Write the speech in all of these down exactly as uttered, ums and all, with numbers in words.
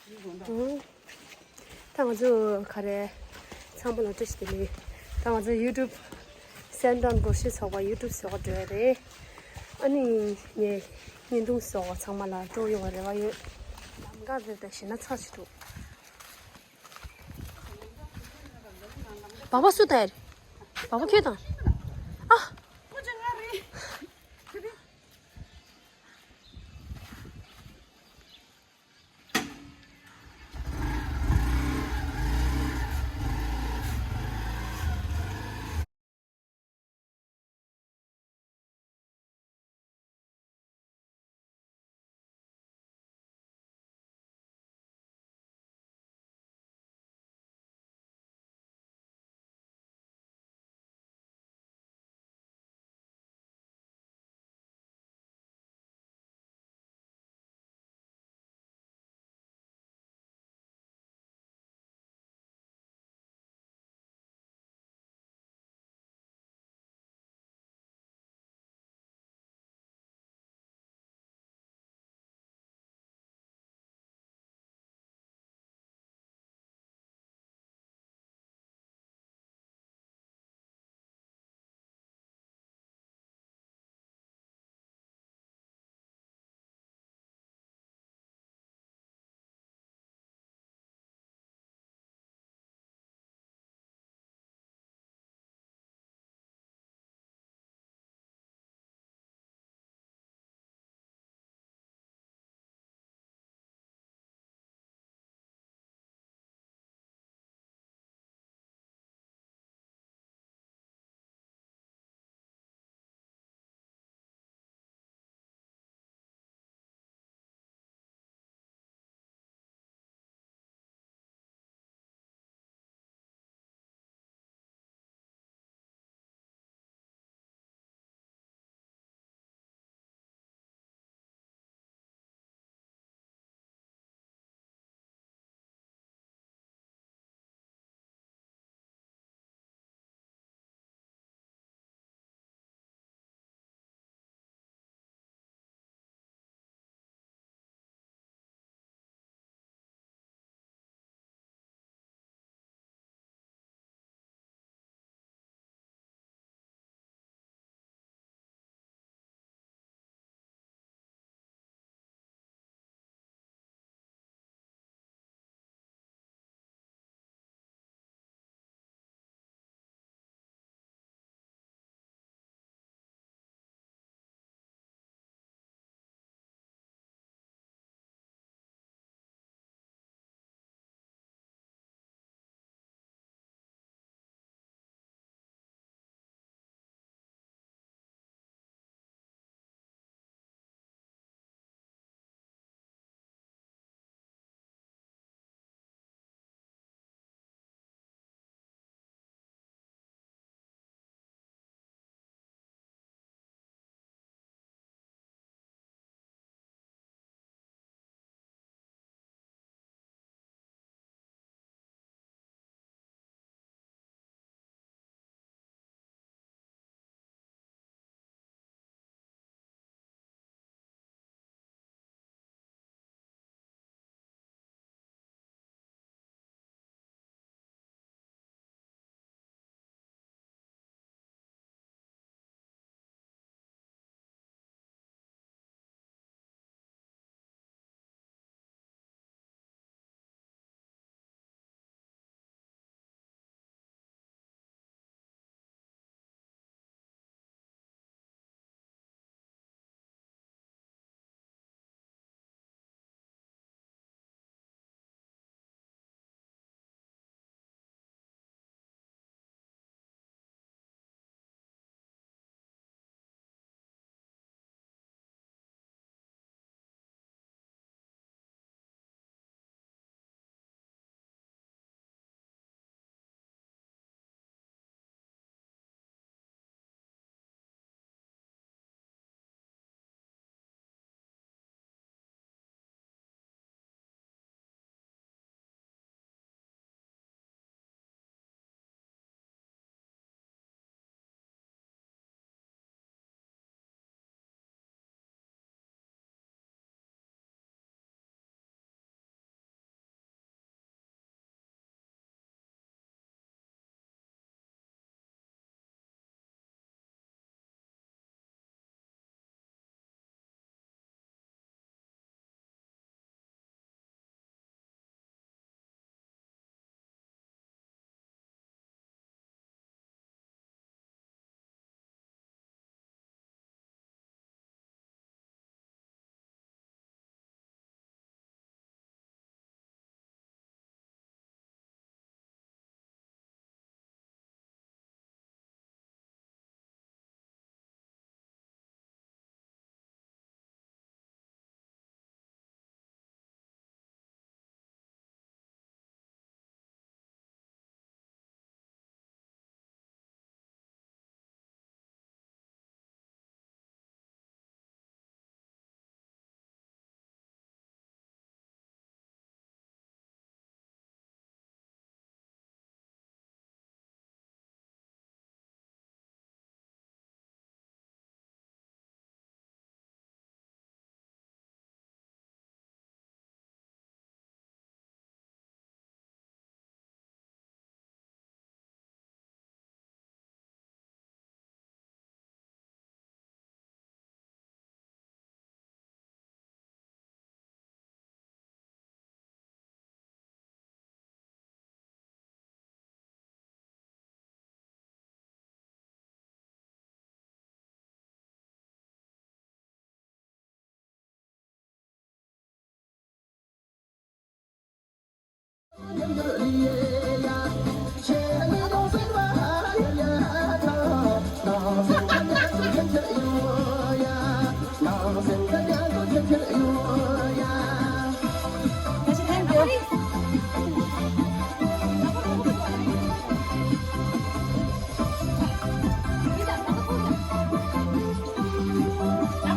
ད་ང་ཚོ་ག་རེ། ཚང་མ་ལ་བཀྲ་ཤིས་བདེ་ལེགས། ད་ང་ཚོ་ཡུ་ཊུབ་སེམས་དང་སྒོར་གཞས་ཚོགས་པ་ཡུ་ཊུབ་བཟོ་ག་འགྲོ་ཡ་རེད། ཨ་ནི་ངས་བརྙན་ཐུང་བཟོ་ག་ཚང་མ་ལ་སྤྲོ་ཡོང་བ་རེ་བ་ཡོད། ལམ་ཁ་རེད་ད་ཞེ་ན་ཚ་ཞིག་འདུག་པ་པ་སུ་ད་ཡ་རེད། པ་པ་ཁྱོད་དང་། ཨ།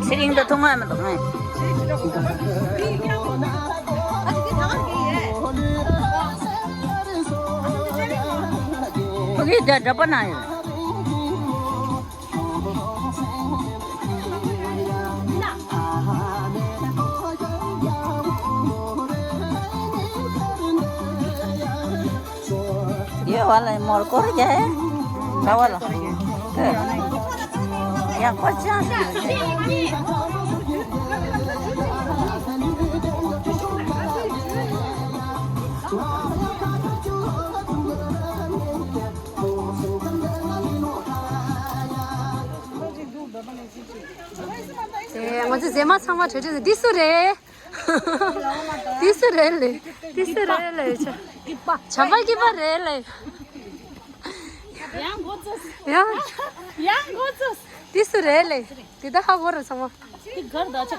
ཚེ་རིང་དང་ཐུག་མ་མི་འདུག་ངས། ཕ་གི་དེ་འདྲ་པ་ན་ཡོད། ཡོད་བ་ལ་མོར་སྐོར་རྒྱག་ག་བ་ལ། ཡག་པོ་ཅང་། དེ་ང་ཚོ་མཛེས་མ་ཚང་མ་གྲོས་གྲོས་འདི་སུ་རེད། འདི་སུ་རེད་ལེ། འདི་སུ་རེད་ལེ། བྱ་བ་སྐྱིད་པ་རེད་ལེ། ཡང་འགོ་ཚུགས། ཡང་། ཡང་འགོ་ཚུགས། འདི་སུ་རེད་ལེ། འདི་ད་ཧ་གོ་ར་ཚང་མ། འདི་གར་ད་ཆ།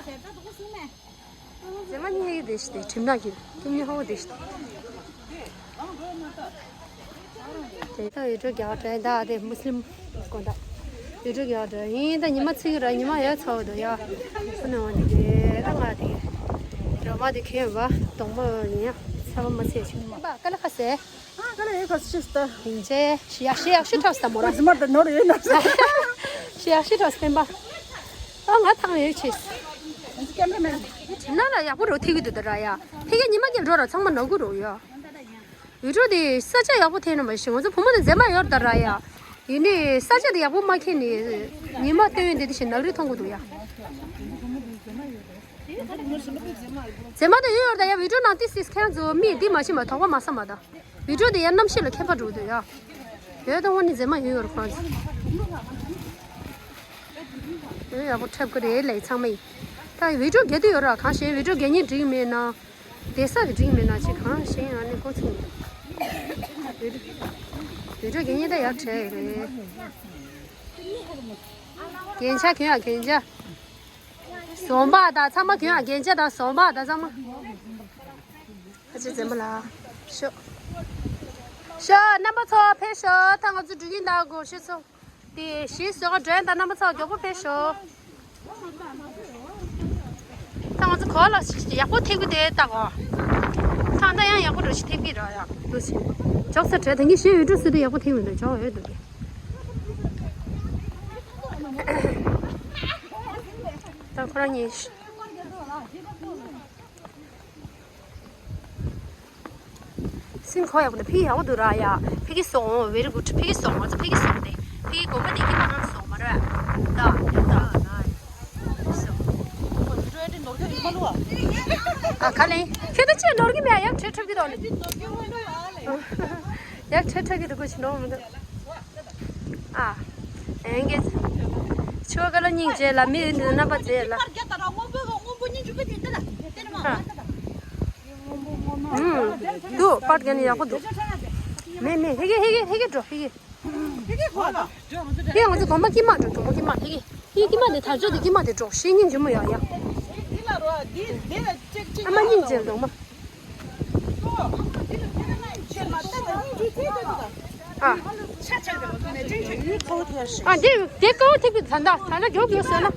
མཛེས་མ་གཉིས་ཀྱི་དེ་ཞིག་དེ་གྲིམ་ནག་གི་ཁྱིམ་ཉི་ཧོ་དེ་ཞིག་དེ། དེ་ད་ཡུལ་གྲུ་རྒྱག་གྲལ་ད་དེ་མུ་སི་ལིམ་དགོན་ད། ཡུལ་གྲུ་རྒྱག་གྲལ་ཡིན་ད། ཉི་མ་ཚིག་ར་ཉི་མ་ཡོད་ཚ་བོ་དུ་ཡ། ཁོ་ནས་འོང་ནི་དེ་ད་ང་དེ་ར་མ་དེ་ཁེ་བ་གདོང་མ་ཡིན་ཡ། ཚ་བ་མ་ཚད་ཆུང་མ་ཀ་ལ་ཁ་སེ། ཀ་ལ་ཡོད་ཁ་སེ་ཤི་སྟ། ཡིན་ཅེ་ཤི་ཡ་ཤི་ཡ་ཤི་ཁྲག་སྟ་མོ་ར། ཟི་མར་ད་ནོར་ཡོད་ན། ཤི་ཡ་ཤི་ཁྲག་སྟེན་པ། ཨ་ང་ཐང་ཡོད་ཆེ། ཀེམ་ར་མེན། ན་ལ་ཡག་པོ་རོ་ཐིག་གི་དུ་ད་ར་ཡ། ཕི་གེ་ཉི་མ་གི་འགྲོ་ར་ཚང་མ་ནོར་གུ་རོ་ཡ། ཡུལ་གྲུ་དེ་ས་ཆ་ཡག་པོ་འཐེན་ན་མ་ཤེས། ང་ཚོ་བུ་མོ་དེ་མཛེས་མ་ཡོད་ད་ར་ཡ། ཡིན་ནི་ས་ཆ་དེ་ཡག་པོ་མ་འཁྱེར་ནི། ཉི་མ་སྟོན་ཡོད་འདི་དེ་བཞིན་ནག་རི་མཐོང་གི་འདུག་ཡ། མཛེས་མ་དེ་ཡོད་ཡོད་ད་ཡ། ཡུལ་གྲུ་ནང་ཏི་སིས་ཁྱེད་རང་ཚོ་མི་འདི་མ་ཤེས་མ་དོགས་པ་མ་ས་མ་ད། ཡུལ་གྲུ་དེ་ཡ་གནམ་གཤིས་ལ་ཁྱད་པར་འགྲོ་གི་འདུག་ཡ། ཡོད་ད་དངོས་གནས་མཛེས་མ་ཡོད་ཡོད་ར་ཁོ་རང་ཚོ། ཡོད་ཡག་པོ་འཁྲབ་གི་རེད་ལེ་ཚང་མ་ཡིན། ད་ཡུལ་གྲུ་རྒྱག་དུས་ཡོད་ར་གང་ཞེས་ཡུལ་གྲུ་རྒྱག་ཉིན་འགྲིག་མེད་ན། བསྡད་ས་གི་འགྲིག་མེད་ན་ཅི་གང་ཞེས་ཨ་ནི་ཀོ་ཚིག་ཡོད། ཡུལ་གྲུ་རྒྱག་ཉིན་ད་ཡག་བྲལ་རེད། རྒྱན་ཆ་གྱོན་ཡ་རྒྱན་ཆ། ཟོམ་པ་དང་ཚང་མ་གྱོན་ཡ་རྒྱན་ཆ་དང་ཟོམ་པ་དང་ཚང་མ། ཨ་ཅེ་མཛེས་མ་ལ། ཤོག་ཤོག་རྣམ་པ་ཚོ་ཕེབས་ཤོག་ད་ང་ཚོ་འགྲུལ་གྱིན་ད་དགོང་ཞེས་སོང་། དེ་ཞེས་སོགས་འགྲོ་ཡ་ད་རྣམ་པ་ཚོ་མགྱོགས་པོ་ཕེབས་ཤོག་ད་ང་ཚོ་གོ་ལ་ཡག་པོ་ཐེབས་ཀྱི་དེ་ལྟ་གོ་ད་ད་ཡང་ཡག་པོ་འགྲོ་ཞིག་ཐེབས་ཀྱི་ར་ཡ་འདུག་ཕྱིན། ཅོག་ཙེ་བྲལ་ད་ངས་ཞེས་འོས་འགྲོ་སུ་དེ་ཡག་པོ་ཐེབས་མི་འདུག་ཅོག་འོས་འདུག་གི་ད་ཁོ་རང་གཉིས། སིན་ཁོ་ཡག་པོ་འདུག་ཕི་ཡག་པོ་འདུག་ར་ཡ། ཕི་གི་སོང་very good ཕི་གི་སོང་ང་ཚོ་ཕི་གི་སོང་སྟེ། ཕི་གི་དགོན་པ་དེ་གི་ཁོ་རང་སོང་མ་རེད། ད་ཡག་ད་ན། ཨ་ཁ་ལེ། ཁྱོད་ད་ཅི་ནོར་གི་མེད་ཡག་ཁྲེ་ཁྲབ་གི་དོ་ནི། ཡག་ཁྲེ་ཁྲབ་གི་དུ་གོ་ཆི་ནོར་མི་འདུག་ཨ། ཨེང་གེ། ཆོ་ག་ལ་སྙིང་རྗེ་ལ་མི་ཡིན་དུ་རྣམ་པ་མཛེས་ལ། ཨ། ཨུམ། འདུག་པར་རྒྱན་ནི་ཡག་པོ་འདུག་མེད་མེད་ཧེ་གེ་ཧེ་གེ་ཧེ་གེ་འགྲོ་ཧེ་གེ། ཧེ་གེ་གོ་ལ། ཧེ་ང་ཚོ་དགོན་པ་ཀི་མ་འགྲོ་དུང་པོ་ཀི་མ་ཧེ་གེ། ཧེ་ཀི་མ་དེ་དར་ལྕོག་དེ་ཀི་མ་དེ་འགྲོ་ཤེས་ཉིན་ཇི་མོ་ཡག་ཡག་ཨ་མ་སྙིང་རྗེ་ལ་དུང་མ། ཨ། ཨ་འདི་འདི་ཀའོ་ཐིག་པའི་ད་ད་ད་ལ་མགྱོགས་མགྱོགས་ཟེར་ན།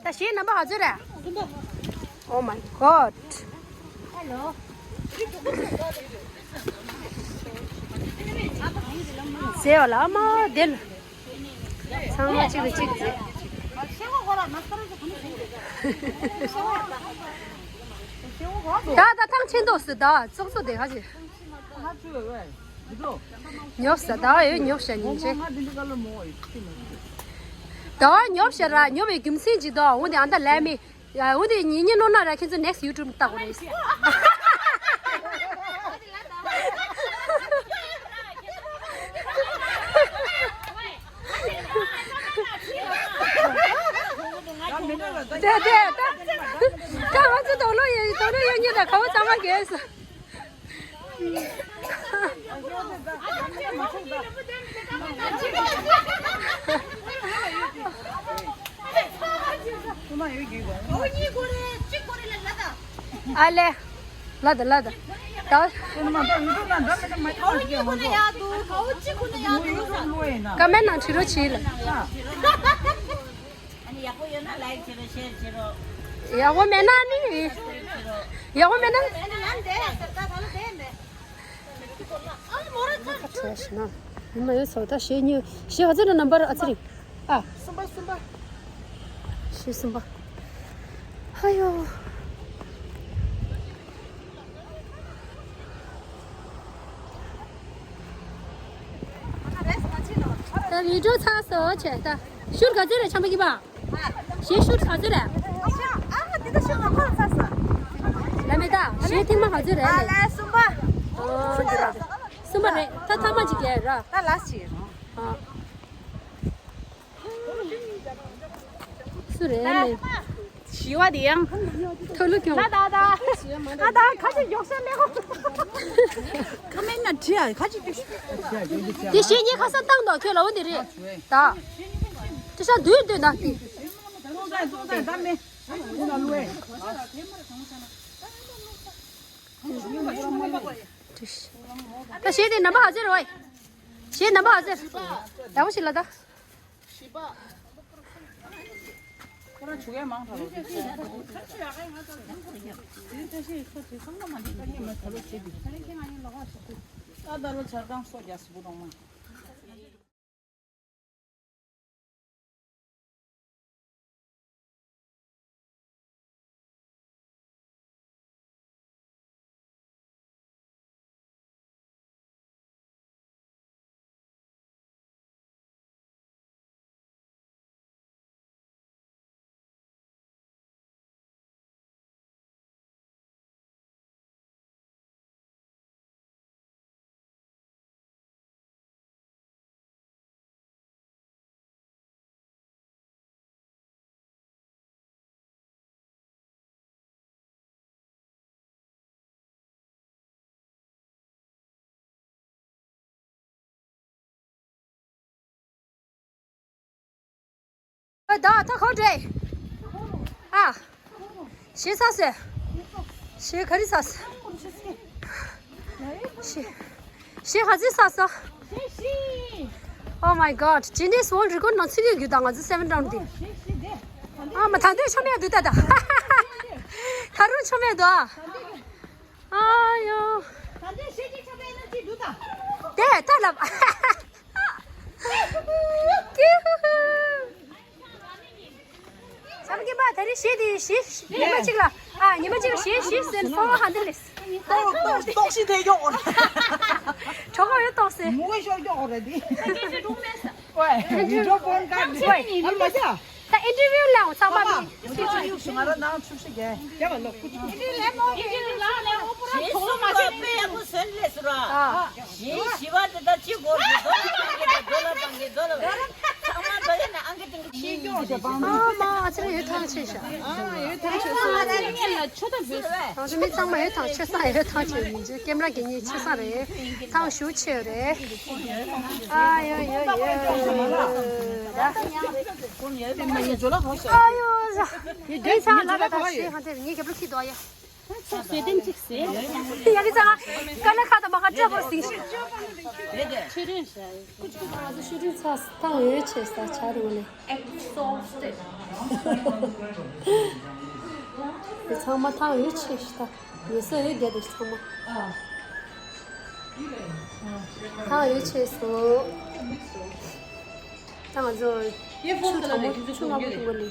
ད་གཞས་རྣམ་པ་ག་ཚོད་རེད། Oh my god. ཟེར་བ་ལ་མ་དེ་ལ། ཚང་མ་གཅིག་ལ་གཅིག་ཟེར། ད་ད་ཐང་ཆེན་ཏོག་སུ་ད་ཙོག་ཙོ་དེ་ཁ་ཅིག་ཉོབ་ས་ད་ཡོད་ཉོབ་ཤ་ཉིན་ཆེ། ད་ཉོབ་ཤ་ར་ཉོབ་པའི་རྒྱུ་མཚན་ཅིག་ད་འོ་དེ་ཨ་ད་ལས་མེད། ཡ་འོ་དེ་ཉིན་ཉིན་ནོར་ན་ར་ཁྱེད་ཚོ་next YouTube ལྟ་དགོས་རེད། དེ་དེ་ད་ད་ང་ཚོ་དོགས་ལོ་ཡོད་དོགས་ལོ་ཡོད་ཉིན་ད་ཁ་བ་ཚང་མ་རྒྱས་སོ། ཨ་ལེ། ལ་ད་ལ་ད། ད། ཀ་མེན་ནང་བྲིས་རོགས་བྱིས་ལ། ཡག་པོ་མེད་ན་ནི། ཡག་པོ་མེད་ན། ཁ་བྲལ་ཞིག་ན། ཉི་མ་ཡོད་ཚོ་ད་གཞས་གཉིས་གཞས་ཧ་ཙི་ར་ནམ་པར་ཨ་ཙི་རི། ཨ། གསུམ་པ་གསུམ་པ། གཞས་གསུམ་པ། ཧ་ཡོ། ད་བི་ཌིའོ་ཚར་སོང་བྱས་ད། ཤུར་ག་ཚོད་རེད་ཆམ་པ་གི་པ། གཞས་ཤུར་ག་ཚོད་རེད། ལ་མེ་ད་གཞས་ཐེངས་མ་ག་ཚོད་རེད་ལ། གསུམ་པ། ཨོ་འདི་ར། གསུམ་པ་རེད་ད་ཐ་མ་གཅིག་རེད་ར། ད་ལ་ཅི། ཨ། སུ་རེད་ལེ། ཞི་བ་དེ་ཡང་ཐོ་ལུ་ཁྱོང་། ད་ད་ད་ད་ད་ཁ་ཅིག་མགྱོགས་ཤ་མེད་གོ། ཁ་མེད་ན་བྲིས་ཨ་ཁ་ཅིག་བྲིས། དེ་གཞས་ཉིད་ཁ་ས་བཏང་དོ་ཁྱོད་ལ་འོ་དེ་རེད་ད། བྲིས་ཤ་འདུས་འདུས་ད་དེ། ད་གཞས་དེ་ནམ་པ་ཧ་ཟེར་རོ། གཞས་ནམ་པ་ཧ་ཟེར། ཡག་པོ་ཞིག་ལ་ད། ཁོ་རང་ཆུ་ཁའི་མང་ཁ་ལོ་ཆེ་ཆེ། ཨ་ད་ལོ་ཆར་ཁང་སོ་རྒྱ་སི་བུ་རོང་མ། ད་ད་ཁོ་འདྲེ། ཨ། ཞེ་ས་སེ། ཞེ་ག་རི་ས་སེ། ཞེ། ཞེ་ག་ཚི་ས་སེ། Oh my god. Guinness World Record ནང་ཚུད་ཡོད་རྒྱུ་དང་ང་ཚོ་seven round དེ། ཨ་མ་ད་འདོད་ཆོ་མེད་འདུག་ད་ད། ད་རུང་ཆོ་མེད་འདུག་ཨ། ཨ་ཡོ། དེ་ད་ལབ། ཀྱི་ཧུ་ཧུ། ཚང་གི་མ་ད་རེས་གཞས་དེ་གཞས་ཉི་མ་གཅིག་ལ་ཨ་ཉི་མ་གཅིག་ལ་གཞས་གཞས་ཟེར་ནས་གསང་བ་ཧ་འདི་ལས། ཏོག་ཏོག་ཏོག་ཤི་ཐེ་ཀྱོག་འོ་ར། གྲོགས་པོ་ཡོད་ཏོག་ཟེར། མུ་གེ་ཤོར་ཀྱོག་འོ་ར་འདི། ཝེ་མི་འགྲོ་ཕོན་ཀ་འདི། ཝེ་ཨ་མ་ཅག་ད་ཨིན་ཊར་བིའུ་ལ་འོ་ཚང་མ་མི། ང་རང་ནང་ཆུ་ཤི་རྒྱལ། རྒྱ་བ་ལོ་ཀུ་ཅི། ཞེས་སུ་མ་ཤེས་པའི་ཡག་པོ་ཟེར་ལས་སུ་ར། ཞེས་ཞི་བ་དེ་ད་ཅི་གོ་རེ་རྡོ་ལ་བཏང་གི་རྡོ་ལ་བཏང་གི་རྡོ་ལ་བཏང་གི། ཚང་མ་རྡོ་ཡ་ན་ཨང་ཀི་ཏིང་གི་ཤེས་ཀྱོག་ཞེས་པ། ཨ་མ་ཨ་ཚེ་ར་ཡོད་ཐང་ཆད་ཤག་ཨ་ཡོད་ཐང་ཆད་སོང་། ང་ཚོ་མི་ཚང་མ་ཡོད་ཐང་ཆད་སོང་ཡོད་ཐང་ཆད་མི་འཇུ་ཀེམ་ར་གི་ཉིད་ཆད་སོང་རེད། ཐང་ཞུ་ཆེ་རེད། ཨ་ཡོ་ཡོ་ཡོ། ཨ་ཡོ་ཡ། ཡོད་ཐང་ལ་ལ་ད་ཤེས་ཧ་ཏེ་ངའི་རྒྱབ་ལོ་ཁྱི་དོ་ཡ། ཟས་ཏན་ཅིག་ཟས། ཡ་གི་ཚང་ཀ་ན་ཁ་ད་མ་ཁ་ཏྲ་བོ་སིང་ཤི། ཆུ་རིན་ཤ། ང་ཚོ་ཆུ་རིན་ཚ་ཐང་ཡོད་ཆེ་ས་ཆ་རུ་ནས། Exhausted. དེ་ཚང་མ་ཐང་ཡོད་ཆེ་ཤི་ད། ཡོད་ས་ཡོད་རྒྱ་དེ་ཚང་མ། ཐང་ཡོད་ཆེ་སོ། ད་ང་ཚོ་ཆུ་གྲང་མོ་ཆུ་ནག་པོ་འཐུང་གི་ནི།